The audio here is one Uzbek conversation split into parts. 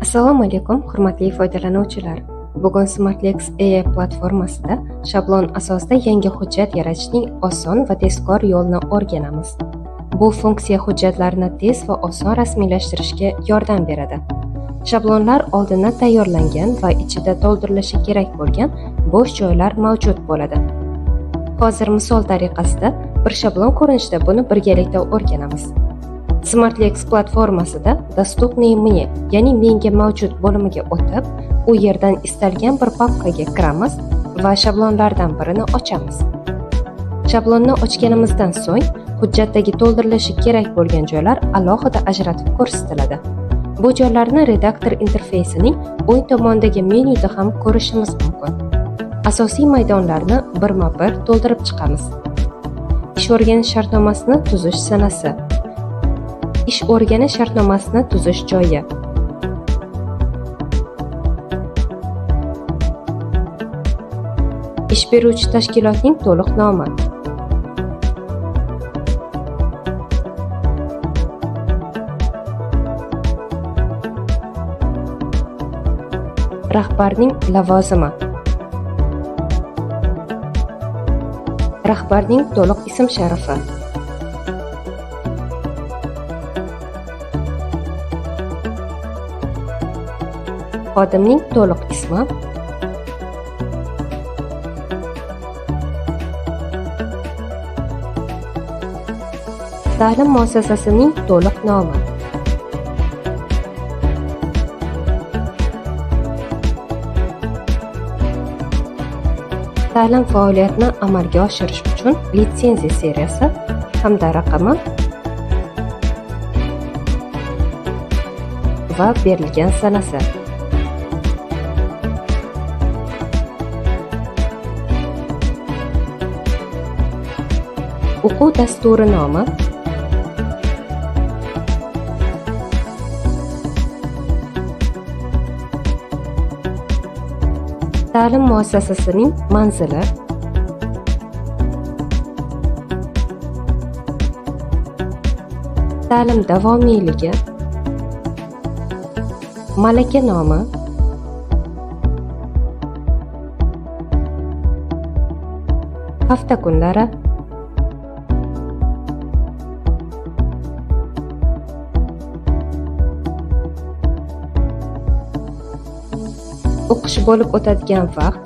Assalomu alaykum, hurmatli foydalanuvchilar. Bugun SmartLex AI platformasida shablon asosida yangi hujjat yaratishning oson va tezkor yo'lini o'rganamiz. Bu funksiya hujjatlarni tez va oson rasmiylashtirishga yordam beradi. Shablonlar oldindan tayyorlangan va ichida to'ldirilishi kerak bo'lgan bo'sh joylar mavjud bo'ladi. Hozir misol tariqasida bir shablon ko'rinishida buni birgalikda o'rganamiz. SmartLex platformasida "Доступные мне", ya'ni menga mavjud bo'limiga o'tib, u yerdan istalgan bir papkaga kiramiz va shablonlardan birini ochamiz. Shablonni ochganimizdan so'ng hujjatdagi to'ldirilishi kerak bo'lgan joylar alohida ajratib ko'rsatiladi. Bu joylarni redaktor interfeysining o'ng tomonidagi menyuda ham ko'rishimiz mumkin. Asosiy maydonlarni birma-bir to'ldirib chiqamiz. Ish o'rganish shartnomasini tuzish sanasi. Ish o'rganish shartnomasini tuzish joyi. Ish beruvchi tashkilotning to'liq nomi. Rahbarning lavozimi. Rahbarning to'liq ism-sharifi. Xodimning to'liq ismi. Ta'lim muassasasining to'liq nomi. Ta'lim faoliyatini amalga oshirish uchun litsenziya seriyasi hamda raqami va berilgan sanasi. O'quv dasturi nomi. Ta'lim muassasasining manzili. Ta'lim davomiyligi. Malaka nomi. Hafta kunlari. O'qish bo'lib o'tadigan vaqt.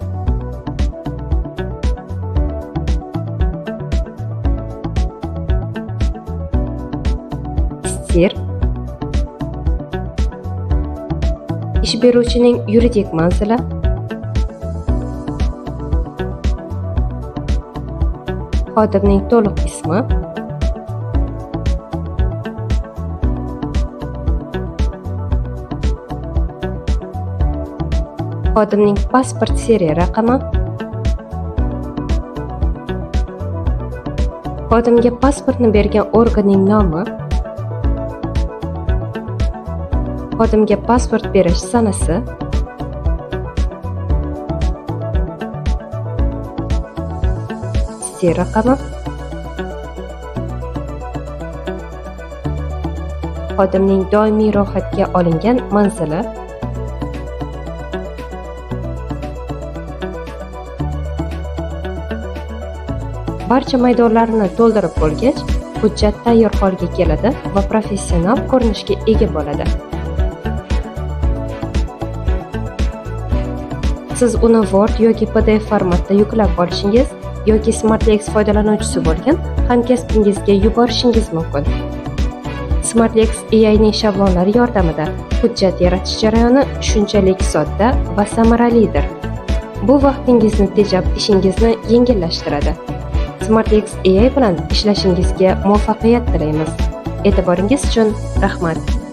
Sir. Ish beruvchining yuridik manzili. Xodimning to'liq ismi. Xodimning pasport seriya raqami. Xodimga pasportni bergan organning nomi. Xodimga pasport berish sanasi. Seriya raqami. Xodimning doimiy ro'yxatga olingan manzili. Barcha maydonlarni to'ldirib bo'lgach, hujjat tayyor holga keladi va professional ko'rinishga ega bo'ladi. Siz uni Word yoki PDF formatda yuklab olishingiz yoki SmartLex foydalanuvchisi bo'lgan hamkasbingizga yuborishingiz mumkin. SmartLex AIning shablonlari yordamida hujjat yaratish jarayoni shunchalik sodda va samaralidir. Bu vaqtingizni tejab, ishingizni yengillashtiradi. SmartLex AI bilan ishlashingizga muvaffaqiyat tilaymiz. E'tiboringiz uchun rahmat.